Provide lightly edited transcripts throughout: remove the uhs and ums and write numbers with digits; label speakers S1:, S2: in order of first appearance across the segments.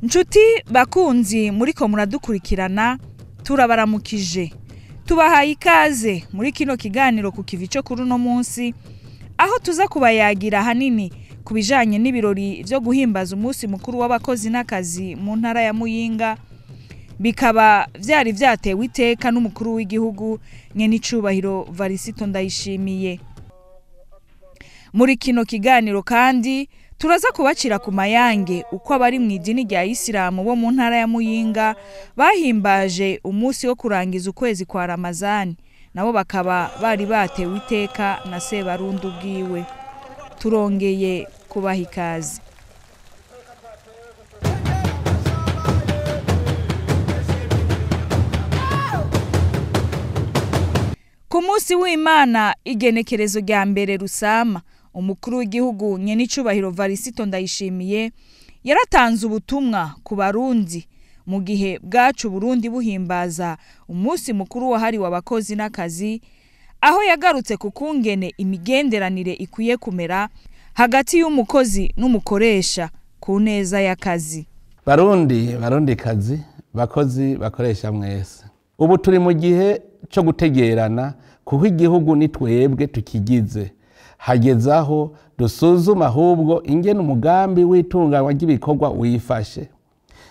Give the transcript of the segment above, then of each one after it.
S1: Nshuti bakunzi muriko muradukurikirana, turabaramukije, tubahaye ikaze muri kino kiganiro ku kivi cyo kuri uno munsi, aho tuza kubayagira hanini ku bijanye n'ibirori vyo guhimbaza umunsi mukuru w'abakozi n'akazi mu ntara ya Muyinga, bikaba vyari vyatewe iteka n'umukuru w'igihugu Nyenicubahiro Varisito Ndayishimiye. Muri kino kiganiro kandi turaza kubacira ku mayange uko abari mu idini rya Isilamu bo mu ntara ya Muyinga bahimbaje umunsi wo kurangiza ukwezi kwa Ramazani, nabo bakaba bari batewe iteka na Sebarundi ubwiwe. Turongeye kubaha ikaze. Ku munsi w'Imana igenekerezo rya mbere Rusama, umukuru w'igihugu Nyenicubahiro Varisito Ndayishimiye yaratanze ubutumwa ku Barundi mu gihe bwacu Burundi buhimbaza umunsi mukuru wahariwe abakozi n'akazi, aho yagarutse ku kungene imigenderanire ikwiye kumera hagati y'umukozi n'umukoresha ku neza y'akazi.
S2: Barundi, Barundikazi, bakozi bakoresha mwese, ubu turi mu gihe cyo gutegerana kuko igihugu ni twebwe tukigize. Hagezaho dusuzuma ahubwo ingene umugambi w'itunganywa ry'ibikorwa wifashe.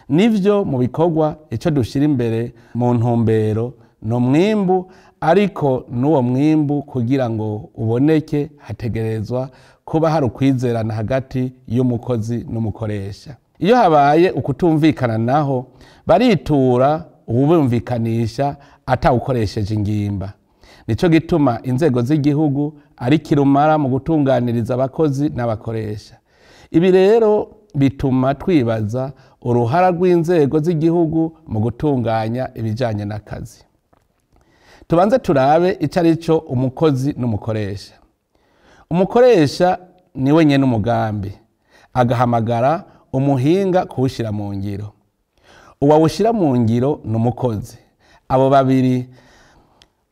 S2: Nivyo mu bikorwa ico dushira imbere mu ntumbero no mwimbu, ariko n'uwo mwimbu kugira ngo uboneke hategerezwa kuba hari ukwizerana hagati y'umukozi n'umukoresha. Iyo habaye ukutumvikana naho baritura uwubumvikanisha atawukoresheje ingimba. Nico gituma inzego z'igihugu ari kirumara mu gutunganiriza abakozi n'abakoresha. Ibi rero bituma twibaza uruhara rw'inzego z'igihugu mu gutunganya ibijanye n'akazi. Tubanze turabe ico ari cyo umukozi n'umukoresha. Umukoresha niwe nyene umugambi, agahamagara umuhinga kuwushira mu ngiro. Uwawushira mu ngiro ni umukozi. Abo babiri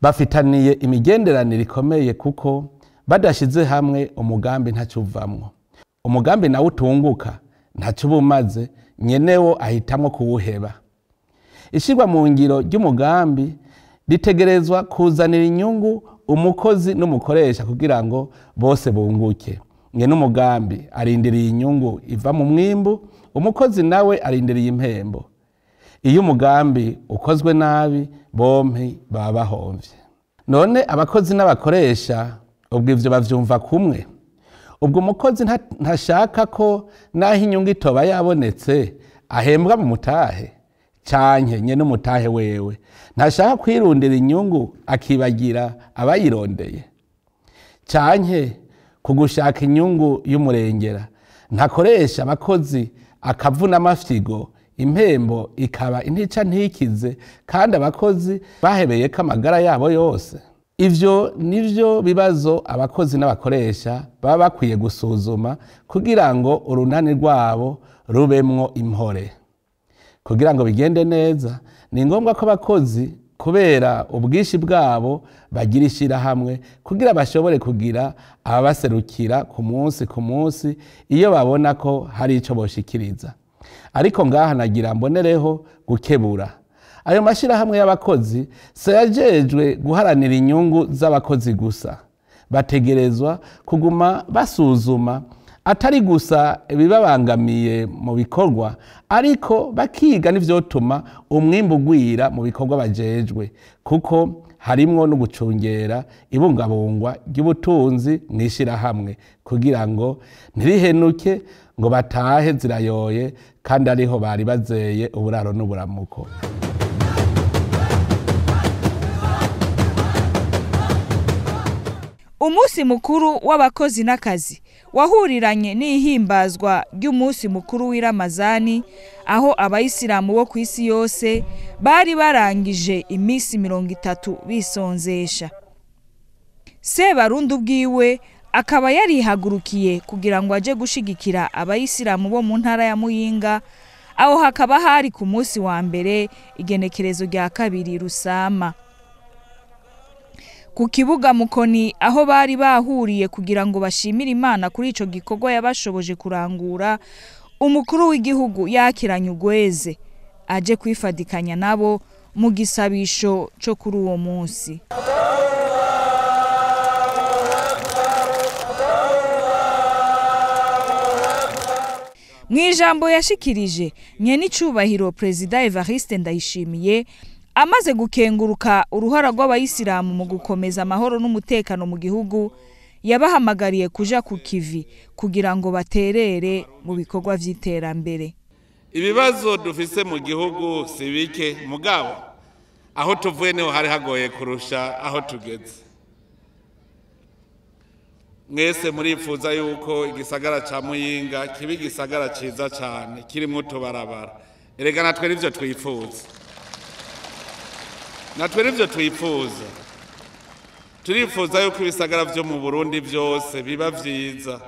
S2: bafitaniye imigenderanire ikomeye kuko badashize hamwe umugambi ntacuvamwo. Umugambi nawe utunguka ntaco ubumaze, nyenewo ahitamwo kuwuheba. Ishirwa mu ngiro ry'umugambi ritegerezwa kuzanira inyungu umukozi n'umukoresha kugira ngo bose bunguke. Nyene umugambi arindiriye inyungu iva mu mwimbu, umukozi nawe arindiriye impembo. Iyo umugambi ukozwe nabi bompi baba bahomvye. None abakozi n'abakoresha ubwo ivyo bavyumva kumwe? Ubwo umukozi ntashaka ko naho inyungu itoba yabonetse ahembwa mu mutahe, canke nyene umutahe wewe ntashaka kwirundira inyungu akibagira abayirondeye, canke kugushaka inyungu y'umurengera ntakoresha abakozi akavuna amafyigo, impembo ikaba intica ntikize kandi abakozi bahebeye ko amagara yabo yose. Ivyo nivyo bibazo abakozi n'abakoresha baba bakwiye gusuzuma kugira ngo urunani rwabo rubemwo impore. Kugira ngo bigende neza ni ngombwa ko abakozi kubera ubwinshi bwabo bagira ishirahamwe kugira bashobore kugira ababaserukira ku munsi ku munsi iyo babona ko hari ico boshikiriza. Ariko ngaha nagira mbonereho gukebura ayo mashirahamwe y'abakozi sayajejwe guharanira inyungu z'abakozi gusa. Bategerezwa kuguma basuzuma atari gusa ibibabangamiye mu bikorwa, ariko bakiga n'ivyotuma umwimbu ugwira mu bikorwa bajejwe, kuko harimwo no gucungera ibungabungwa ry'ubutunzi mw'ishirahamwe kugira ngo ntirihenuke ngo batahe zirayoye kandi ariho bari bazeye uburaro n'uburamuko.
S1: Umunsi mukuru w'abakozi n'akazi wahuriranye n'ihimbazwa ry'umunsi mukuru w'iramazani, aho abayisilamu bo kw'isi yose bari barangije iminsi 30 bisonzesha. Sebarundi ubwiwe akaba yarihagurukiye kugira ngo aje gushigikira abayisilamu bo mu ntara ya Muyinga, aho hakaba hari ku munsi wa mbere igenekerezo rya 2 Rusama. Ku kibuga Mukoni aho bari bahuriye kugira ngo bashimire Imana kuri ico gikorwa yabashoboje kurangura, Umukuru w'igihugu yakiranye ugweze aje kwifadikanya nabo mu gisabisho cyo kuri uwo munsi. Mu ijambo yashikirije nyenicubahiro Perezida Evariste Ndayishimiye amaze gukenguruka uruhara rw'abayisilamu mu gukomeza amahoro n'umutekano mu gihugu, yabahamagariye kuja ku kivi kugira ngo baterere mu bikorwa vy'iterambere.
S2: Ibibazo dufise mu gihugu si bike, mugabo aho tuvuye niho hari hagoye kurusha aho tugeze. Mwese murifuza yuko igisagara ca Muyinga kiba igisagara ciza cane kirimwo utubarabara. Erega natwe nivyo twifuza, natwe nivyo twifuza. Turifuza yuko ibisagara vyo mu Burundi vyose biba vyiza,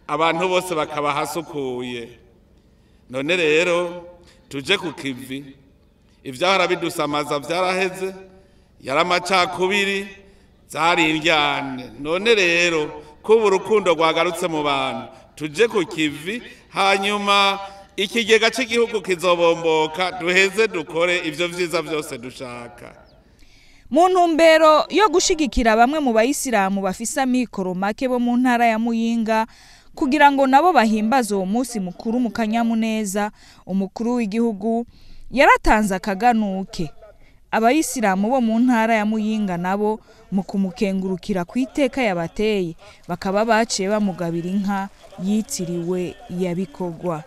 S2: abantu bose bakaba hasukuye. None rero tuje ku kivi, ivyahora bidusamaza vyaraheze, yari amacakubiri, zari indyane. None rero kuba urukundo rwagarutse mu bantu, tuje ku kivi, hanyuma ikigega cy'igihugu kizobomboka, duheze dukore ivyo vyiza vyose dushaka.
S1: Mu ntumbero yo gushigikira bamwe mu bayisilamu bafise amikoro make bo mu ntara ya Muyinga kugira ngo nabo bahimbaze uwo munsi mukuru mu kanyamuneza, umukuru w'igihugu yaratanze akaganuke. Abayisilamu bo mu ntara ya Muyinga nabo mu kumukengurukira ku iteka yabateye bakaba baciye bamugabira inka yitiriwe Yabikorwa.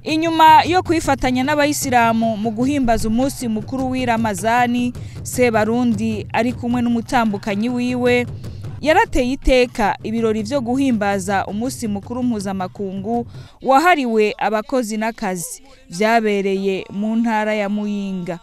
S1: Inyuma yo kwifatanya n'abayisilamu mu guhimbaza umunsi mukuru w'iramazani, Sebarundi ari kumwe n'umutambukanyi wiwe yarateye iteka ibirori vyo guhimbaza umunsi mukuru mpuzamakungu wahariwe abakozi n'akazi vyabereye mu ntara ya Muyinga.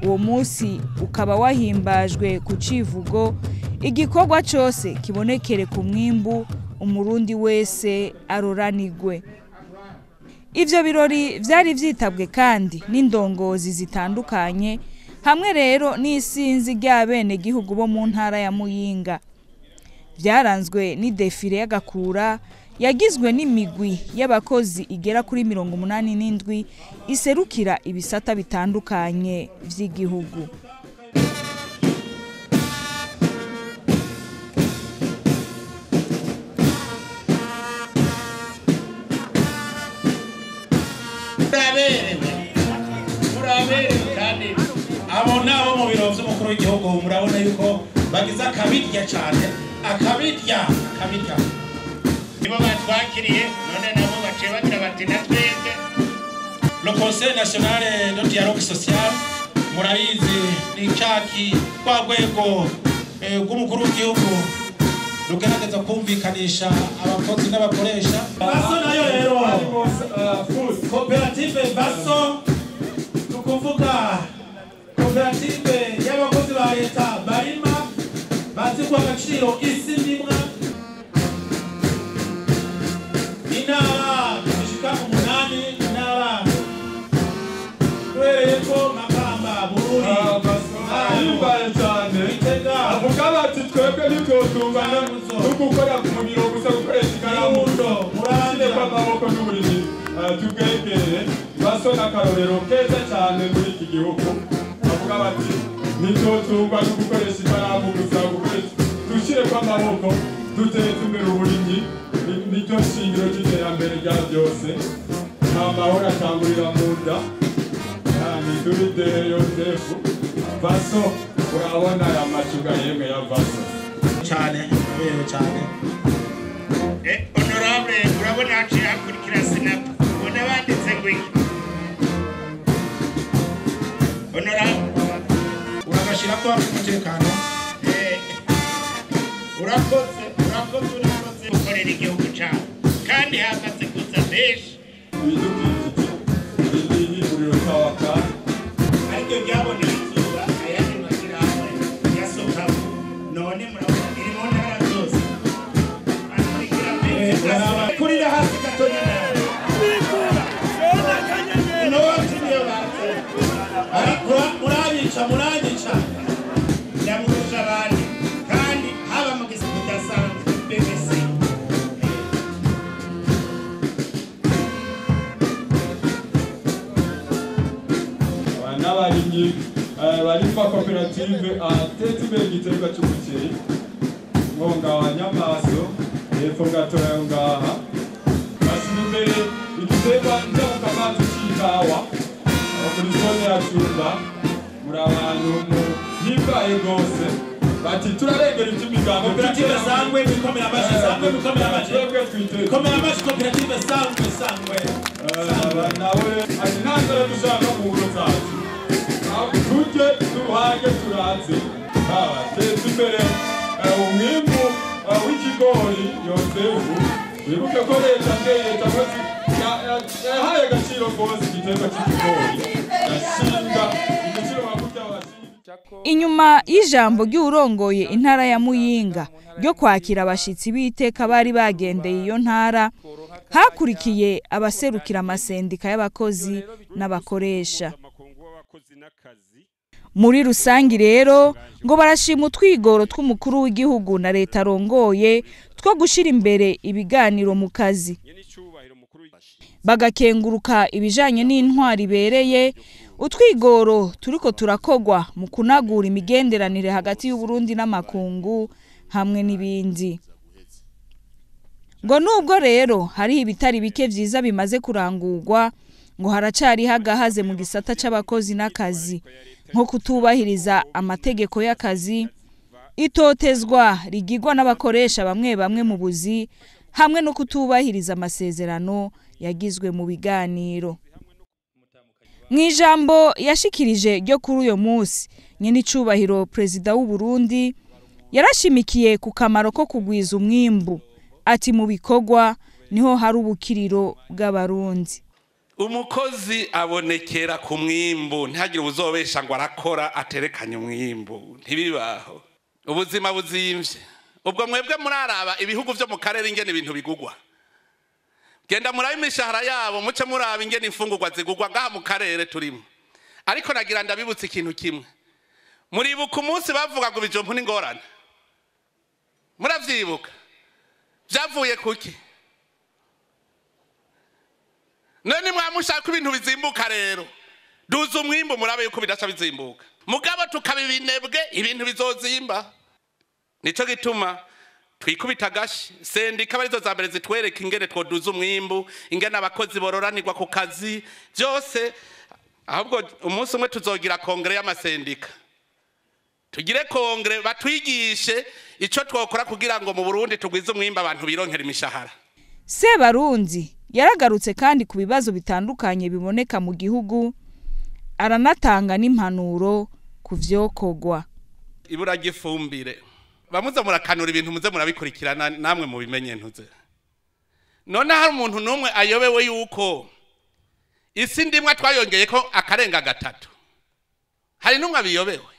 S1: Uwo munsi ukaba wahimbajwe ku civugo igikorwa cyose kibonekere ku mwimbu umurundi wese aroranigwe. Ivyo birori vyari vyitabwe kandi n'indongozi zitandukanye hamwe rero n'isinzi ry'abene gihugu bo mu ntara ya Muyinga. Vyaranzwe ni defile y'agakura yagizwe n'imigwi y'abakozi igera kuri 87 iserukira ibisata bitandukanye vy'igihugu.
S3: Muraberewe kandi abo nabo mu biro vy'umukuru w'igihugu murabona yuko bagize akabirya cyane, akabirya.
S4: Nibo batwakiriye none nabo baciye bagira bati na twebwe.
S3: Le Conseil national de dialogue social murabizi ni caki kwa rwego rw'umukuru w'igihugu rugerageza kumvikanisha abakozi n'abakoresha. Baso nayo rero koperative Baso, tukuvuga koperative y'abakozi ba leta barima bazi kwa agaciro isi ndimwa. Intara zishika 8, intara duhereye ko Makamba, Bururi,
S5: ahimbaye cyane avuga bati twebwe ntitwotungana no gukora mu biro gusa, gukoresha ikaramu murande kw'amaboko n'uburimyi tubwegere. Baso n'akarorero keza cyane muri iki gihugu. Bavuga bati ntitwotungwa no gukoresha ikaramu gusa, dushyire kw'amaboko duteze imbere uburimyi, nicyo shingiro cy'iterambere rya byose. Nta mahoro atangurira mu nda. Nitubide Yosefu Baso Urabona aya mashuga yemwe yavase
S3: cyane, aberewe cyane.
S4: Honorable, urabona haciye hakurikira sinapu, ubona banditse ngo iki? Honorable,
S3: uragashira ko hari umutekano.
S4: Urakoze, urakoze, urakoze gukorera igihugu cyawe, kandi hamaze kuza benshi.
S5: Ibidukikije n'ihinguriro cy'abaka
S4: ariko ryaboneye izuba, ayandi mashyirahamwe yasohokamo. None murabona iri mu ntara zose, akurikira menshi.
S3: Kurira hasi gatonya nawe inoti niyo batse, ariko murabica, muranyica,
S4: ndamurusha abandi, kandi haba mu gisigo kidasanzwe BBC.
S5: Aba n'abarimyi bari mu makoperative ateza imbere igiterwa cy'umuceri. Mwonga wa Nyamaso hepfo gatoya ngaha bashyira imbere igiterwa njabukamazi cy'ikawa. Aho kuri zone ya Cumba muri abantu muhimbaye rwose, bati turarengera iby'imigambi.
S3: Koperative Sangwe, bikomera amashyi. Sangwe, bikomera amashyi.
S5: Twebwe twiteze
S3: Bikomera amashyi, koperative Sangwe, Sangwe.
S5: Aba nawe ati nta nzara dushaka mu ngoro zacu. Aho tujye tuhange turaze teza imbere umwimbu w'ikigori. Yozefu, wibuke ko leta leta rwose yahaye agaciro rwose igiterwa cy'ikigori, yashinga igiciro bakujya bashinga.
S1: Inyuma y'ijambo ry'urongoye intara ya Muyinga ryo kwakira abashitsi b'iteka bari bagendeye iyo ntara, hakurikiye abaserukira amasendika y'abakozi n'abakoresha. Muri rusangi rero ngo barashima utwigoro tw'umukuru w'igihugu na leta arongoye two gushira imbere ibiganiro mu kazi, bagakenguruka ibijanye n'intwari ibereye, utwigoro turiko turakogwa mu kunagura imigenderanire hagati y'Uburundi n'amakungu hamwe n'ibindi. Ngo nubwo rero hariho ibitari bike vyiza bimaze kurangurwa, ngo haracariho agahaze mu gisata c'abakozi n'akazi, nko kutubahiriza amategeko y'akazi, itotezwa rigirwa n'abakoresha bamwe bamwe mu buzi, hamwe no kutubahiriza amasezerano yagizwe mu biganiro. Mu ijambo yashikirije ryo kuri uyo munsi, nyenicubahiro Perezida w'u Burundi yarashimikiye ku kamaro ko kugwiza umwimbu, ati mu bikorwa niho hari ubukiriro bw'Abarundi.
S2: Umukozi abonekera ku mwimbu, ntihagire ubuzobesha ngo arakora aterekanye umwimbu, ntibibaho. Ubuzima buzimvye. Ubwo mwebwe muraraba ibihugu vyo mu karere ingene ibintu bigugwa, genda murabe imishahara yabo, muce muraba ingene imfungurwa zigugwa ngaha mu karere turimo. Ariko nagira ndabibutse ikintu kimwe. Muribuka umunsi bavuga ngo ibijumbu n'ingorane? Muravyibuka? Vyavuye kuki? None mwamushaka ibintu bizimbuka rero, duza umwimbu murabe yuko bidaca bizimbuka. Mugabo tukabibinebwe, ibintu bizozimba. Nico gituma twikubita agashi, sendika arizo za mbere zitwereka ingene twoduza umwimbu, ingene abakozi bororanirwa ku kazi byose. Ahubwo umunsi umwe tuzogira kongere y'amasendika, tugire kongere batwigishe ico twokora kugira ngo mu Burundi tugwize umwimbu, abantu bironkera imishahara.
S1: Sebarundi yaragarutse kandi ku bibazo bitandukanye biboneka mu gihugu, aranatanga n'impanuro ku vyokorwa.
S2: Ibura ry'ifumbire, bamuze murakanura ibintu, muze murabikurikirana namwe mubimenye ntuze. None hari umuntu n'umwe ayobewe yuko isi ndimwa twayongeye ko akarenga gatatu? Hari n'umwe abiyobewe?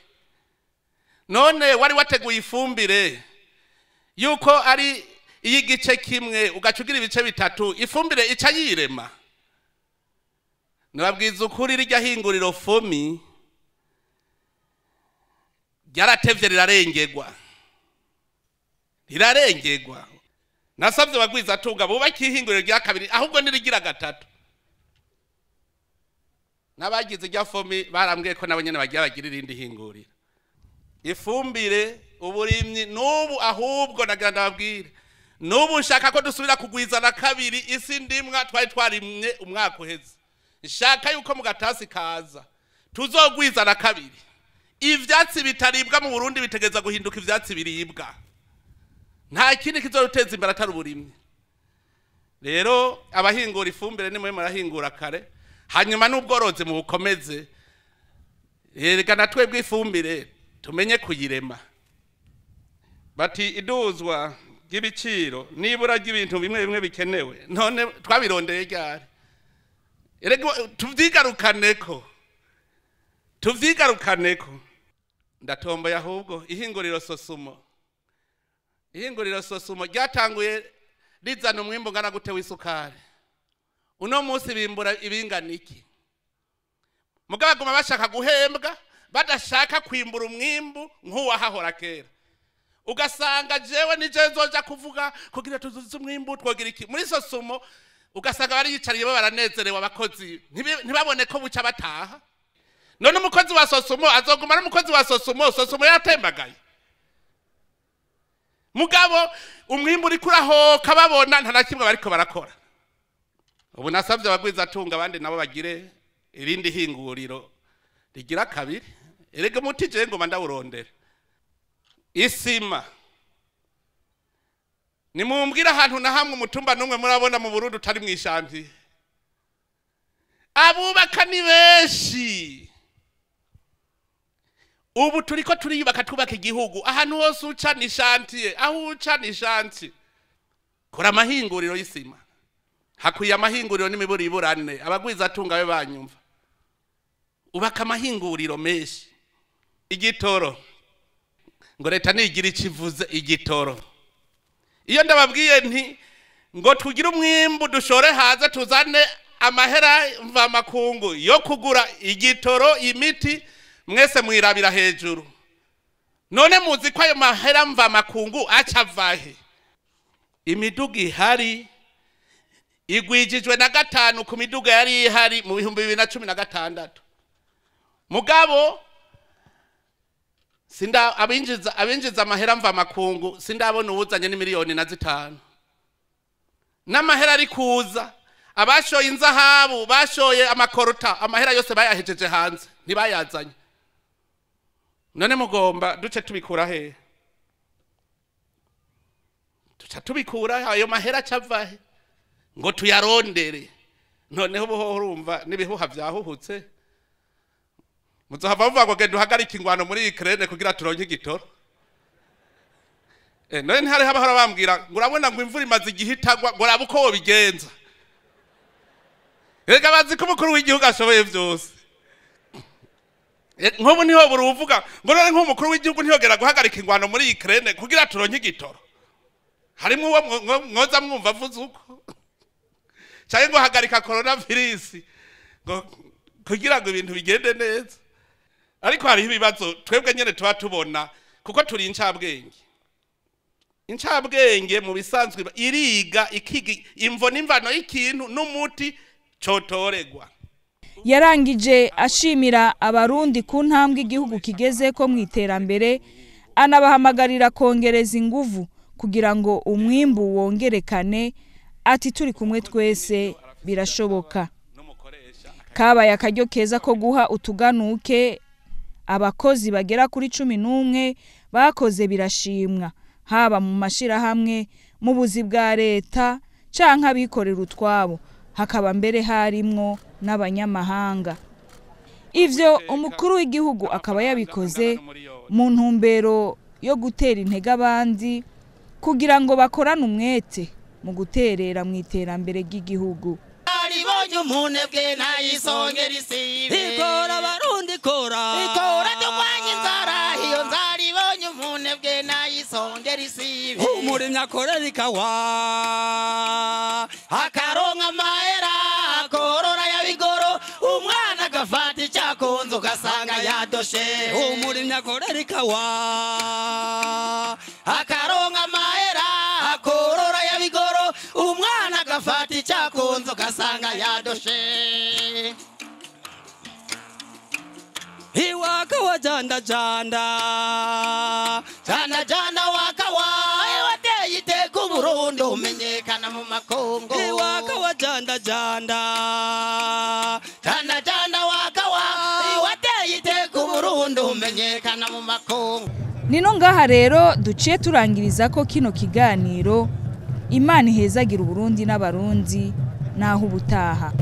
S2: None wari wateguye ifumbire yuko ari iy'igice kimwe, ugaca ugira ibice bitatu, ifumbire ica yirema? Nababwiza ukuri, rirya hinguriro FOMI ryaratevye, rirarengerwa, rirarengerwa. Nasabye abagwizatunga bubake ihinguriro rya kabiri, ahubwo nirigira gatatu. N'abagize irya FOMI barambwiye ko nabo nyene bagiye bagira irindi hinguriro. Ifumbire, uburimyi n'ubu, ahubwo nagira ndababwire, n'ubu nshaka ko dusubira kugwiza na kabiri isi ndimwa twari twarimye umwaka uheze. Nshaka yuko mu gatasi kaza tuzogwiza na kabiri. Ivyatsi bitaribwa mu Burundi bitegeza guhinduka ivyatsi biribwa. Nta kindi kizoruteza imbere atari uburimyi. Rero abahingura ifumbire nimwe murahingura kare, hanyuma n'ubworozi mu bukomeze. Erega natwebwe ifumbire tumenye kuyirema. Bati iduzwa ry'ibiciro nibura ry'ibintu bimwe bimwe bikenewe, none twabirondeye ryari? Erega tuvyigarukaneko. Ndatomboye ahubwo ihinguriro Sosumo ryatanguye rizana umwimbu ngana gute w'isukari. Uno munsi bimbura ibingana iki? Mugabo baguma bashaka guhembwa badashaka kwimbura umwimbu nk'uwahahora kera. Ugasanga jewe nije nzoja kuvuga kugira tuzuze umwimbu twogira iki muri Sosumo, ugasanga bari yicariye baranezerewe abakozi ntibabone ko buca bataha. None umukozi wa Sosumo azoguma ari umukozi wa Sosumo, Sosumo yatembagaye. Mugabo umwimbu uri kurahoka babona nta na kimwe bariko barakora. Ubu nasabye abagwiza tunga abandi nabo bagire irindi hinguriro rigira kabiri. Erega muti je ngoma ndawurondera. Isima nimumbwira ahantu na hamwe umutumba numwe murabona mu Burundi utari mwishanti. Abubaka ni benshi. Ubu turiko turiyubaka twubaka igihugu, ahantu hose uca ni shantiye, aho uca ni shanti. Kora amahinguriro y'isima. Hakwiye amahinguriro n'imiburiburane, abagwiza tunga be banyumva. Ubaka amahinguriro menshi. Igitoro ngo leta nigira ikivuze igitoro. Iyo ndababwiye nti ngo tugire umwimbu dushore haza tuzane amahera mva makungu yo kugura igitoro imiti, mwese mwirabira hejuru. None muzi ko ayo mahera mva makungu acavahe? Imiduga ihari igwijijwe na 5 ku miduga yari ihari mu 2016. Mugabo sinda abinjiza amahera mva makungu sindabona uwuzanye ni miliyoni na 5. N'amahera ari kuza, abashoye inzahabu, bashoye amakorota, amahera yose bayahejeje hanze, ntibayazanye. None mugomba duce tubikura he? Duce tubikura ayo mahera cavahe ngo tuyarondere? Noneho ubuhoho urumva n'ibihuha vyahuhutse. Muzohava muvuga ngo genda uhagarike ingwano muri Ukraine kugira turonke igitoro. None ntihari habahora bambwira ngo urabona ngo imvura imaze igihe itagwa ngo raba uko wobigenza. Erega bazi ko umukuru w'igihugu ashoboye vyose. Nk'ubu niho buri uvuga ngo none nk'umukuru w'igihugu ntiyogera guhagarika ingwano muri Ukraine kugira turonke igitoro. Harimo uwo mwoza mwumva avuze uko canke ngo hagarika coronavirus ngo kugira ngo ibintu bigende neza. Ariko hariho ibibazo twebwe nyene tuba tubona kuko turi incabwenge. Incabwenge mu bisanzwe iriga ikiga imvo n'imvano y'ikintu n'umuti cotoregwa.
S1: Yarangije ashimira abarundi ku ntambwe igihugu kigeze ko mu iterambere, anabahamagarira kongereza inguvu kugira ngo umwimbu wongerekane. Ati turi kumwe twese birashoboka. Kabaye akaryo keza ko guha utuganuke abakozi bagera kuri 11 bakoze birashimwa, haba mu mashirahamwe, mu buzi bwa leta canke abikorera utwabo, hakaba mbere harimwo n'abanyamahanga. Ivyo umukuru w'igihugu akaba yabikoze mu ntumbero yo gutera intege abandi kugira ngo bakorane umwete mu guterera mu iterambere ry'igihugu.
S6: Alibonye umunebwe ntayisongera isibe, ikora abarundi ikora, ikora turwanye inzara, iyo nzara ibonye umunebwe ntayisongera isibe. Umurimyi akorera ikawa akaronka amahera, akorora yabigoro, umwana agafata icyakunze ugasanga yadoshe. Umurimyi akorera ikawa akaronka amahera, akorora yabigoro, umwana agafata icyakunze ugasanga yadoshe. Iwaka wa janda janda janda janda waka wa wateye iteka Uburundi umenyekana mu makungu. Iwaka wa janda janda janda janda waka wa wateye iteka Uburundi. Burundi umenyekana mu makungu.
S1: Nino ngaha rero duciye turangiriza ko kino kiganiro. Imana ihezagira Uburundi n'Abarundi. Naho ubutaha.